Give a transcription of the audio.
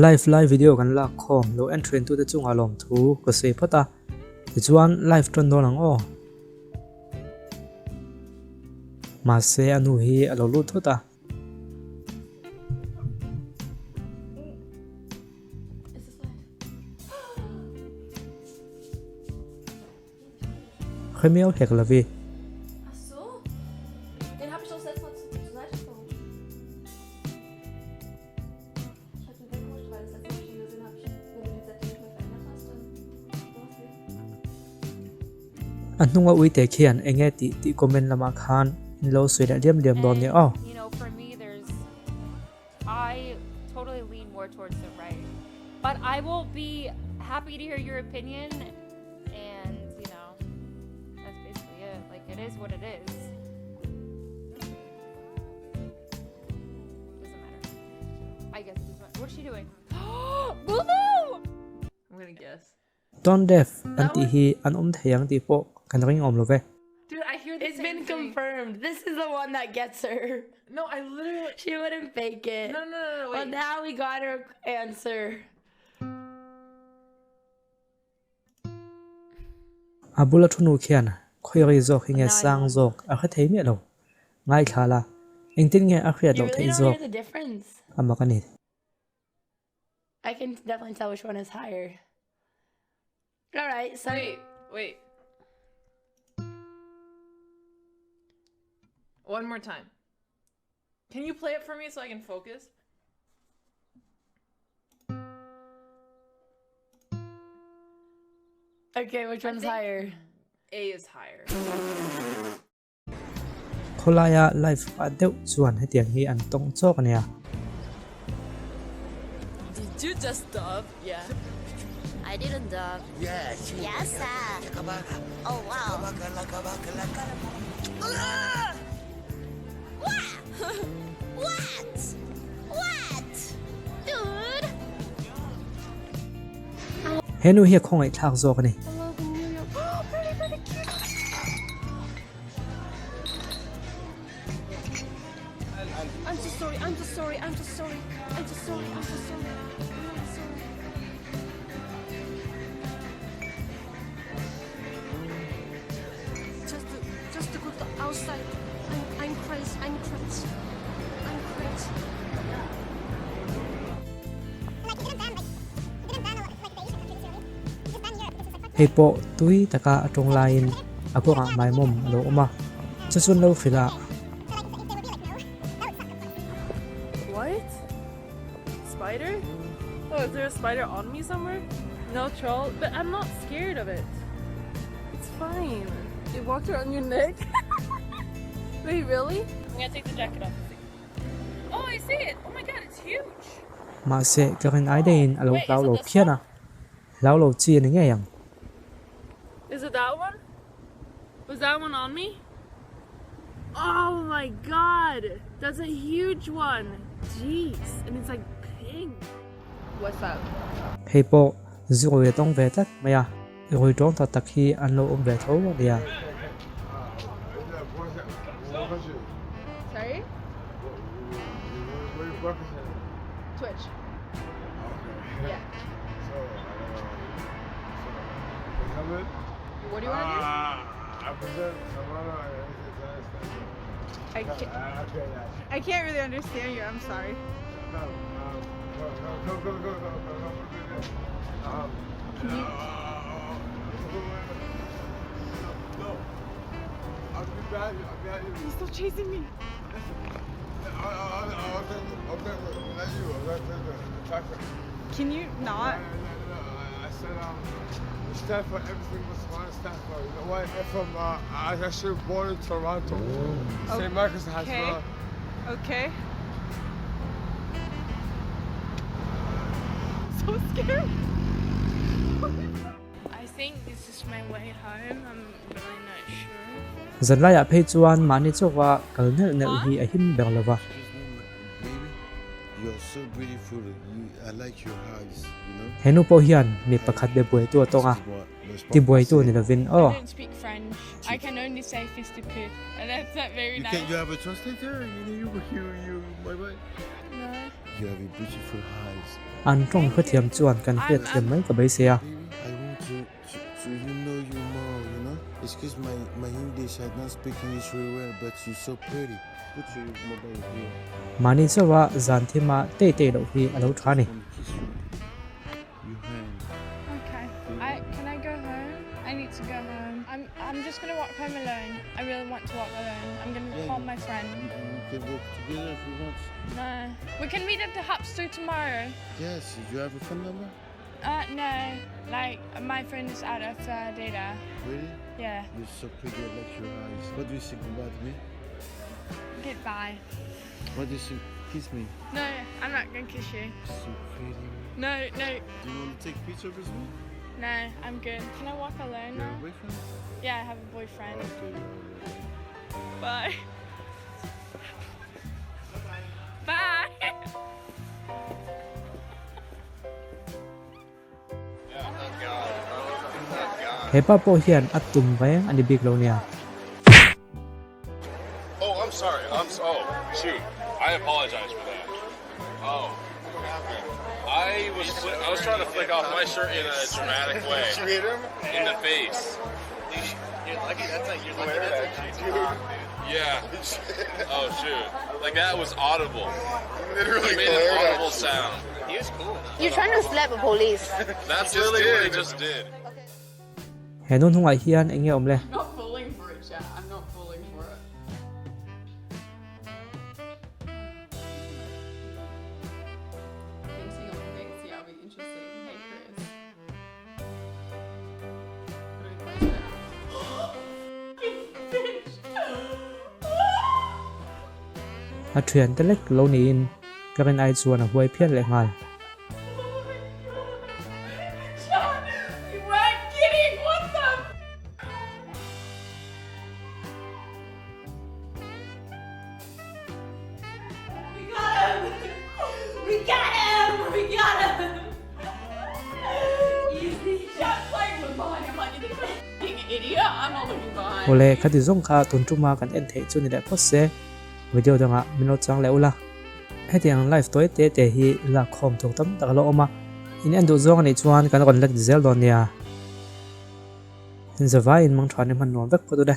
Live lai video kan lak khawm lo en then tute chungah lawmthu ka sawi phawt a, tichuan live tawn dawn ang aw. Mahse a nu hi a lo lut thut a. Hremiau hek lovi. A hnunga uite khian enge tih tih comment lamah khan in lo sawi leh liam liam dawn nia aw. I totally lean more towards the right. But I will be happy to hear your opinion and you know that's basically it. Like it is what it is. Doesn't matter. I guess it doesn't matter. What's she doing? Lulu! I'm gonna guess. Tone deaf an tih hi an awm thei ang tih pawh kan ring awm lo ve. Dude, I hear the It's same been thing. confirmed. This is the one that gets her. No, I literally. She wouldn't fake it. No, no, no, no, Well, wait. now we got her answer. A bula thu nu khian khawi zawk hi nge sang zawk a hre thei miah lo. Ngaithla la, engtin nge a hriat You loh really theih don't zawk hear the difference. a mak a ni. I can definitely tell which one is higher. All right, so Wait, wait. One more time. Can you play it for me so I can focus? okay, which one's think- higher? A is higher. Khawlaia live pah deuh chuan hetiang hi an tawng chawk a nia. Did you just dub? Yeah. I didn't dub. Yes. Yes, sir. Oh wow. What? What? What? Dude. He nu hi a khawngaih thlak zawk a ni. Hello, the New York. Oh, pretty, pretty cute. I'm so sorry. I'm so sorry. I'm so sorry. I'm so sorry. I'm so sorry. I'm so sorry. Just, just to go to outside. I'm, I'm crazy. I'm crazy. I'm crazy. Hei pawh tui taka a tawng laiin a kawngah maimawm a lo awm a, chu chuan lo hrilh a. What? Spider? Oh, is there a spider on me somewhere? No troll, but I'm not scared of it. It's fine. It walked around your neck. Wait, really? I'm gonna take the jacket off. Oh, I see it. Oh my god, it's huge. Mahse ka rin ai daihin a lo hlau lo phian a, hlau lo chi a ni ngei ang. Is it that one? Was that one on me? Oh my god! That's a huge one! Jeez! And it's like pink. What's up? Hei pawh zu rui a tawng ve tlat mai a, rui tawng tak tak hi an lo awm ve tho a nia. Sorry? Twitch. Yeah. What do you want to do? I can't, I can't really understand you. I'm sorry. Can you? He's still chasing me. Can you not? Stand for everything was fine. Stand for. You know why? I'm from uh, I was actually born in Toronto. St. Michael's Okay. Hospital. Okay. So scared. I think this is my way home. I'm really not sure. Zanlaiah phei chuan mahni chauha kal nelh nelh hi a him ber lova. You are so beautiful. You, I like your eyes, you know. He nu pawh hian mi pakhat be buaitu a tawng a, ti buaitu ni lovin aw. I don't speak French. I can only say fils de pute and that's not very You nice. can you have a translator? You you you you my boy. No. You have a beautiful eyes. An tawng hrethiam chuan kan hriatthiam mai ka beisei a. I want to to to you know you more, you know. Excuse my my English, I don't speak English very well, but you so pretty. Put your mobile here. Mahni chauha zan thima tei tei loh hi a lo tha a ni. Your hand. Okay. I can I go home? I need to go home. I'm I'm just gonna walk home alone. I really want to walk alone. I'm gonna Yeah, call you- my friend. You can walk together if you want. No. We can meet at the Hopster tomorrow. Yes, you have a phone number? Uh, no. Like, my phone is out of uh, data. Really? Yeah. You're so pretty, I like your eyes. What do you think about me? Goodbye. What do you think? Kiss me. No, I'm not gonna kiss you. So pretty. No, no. Do you want to take picture with me? No, I'm good. Can I walk alone You now? have a boyfriend? Yeah, I have a boyfriend. Okay. Bye. Bye. He pa pawh hian a tum reng a ni bik lo nia. Oh, I'm sorry. I'm so, oh, shoot. I apologize for that. Oh. I was I was trying to flick off my shirt in a dramatic way. Did you hit him? In the face. You're lucky that's like you're lucky that's a Yeah. Oh shoot. Like that was audible. Literally He made an glared at audible you. sound. He was cool. You're trying to slap a police. That's literally what he just did. He nu hnungah hian eng nge awm le? I'm not falling for it, chat. I'm not falling for it. Fencing Olympics, yeah, it'll be interesting. Hey, Chris. A thiante lek lo niin ka rin ai chuan a huai phian leh nghal. Awle khati zawng kha tun tuma kan en theih chu ni leh phawt se video dangah min lo chang leh ula. Hetiang live tawi te te hi lakkhawm tur tam tak a lo awm a, in en duh zawng a nih chuan kan rawn let zel dawn nia. Zavaiin mang tha ni hman nuam vek phawt u le.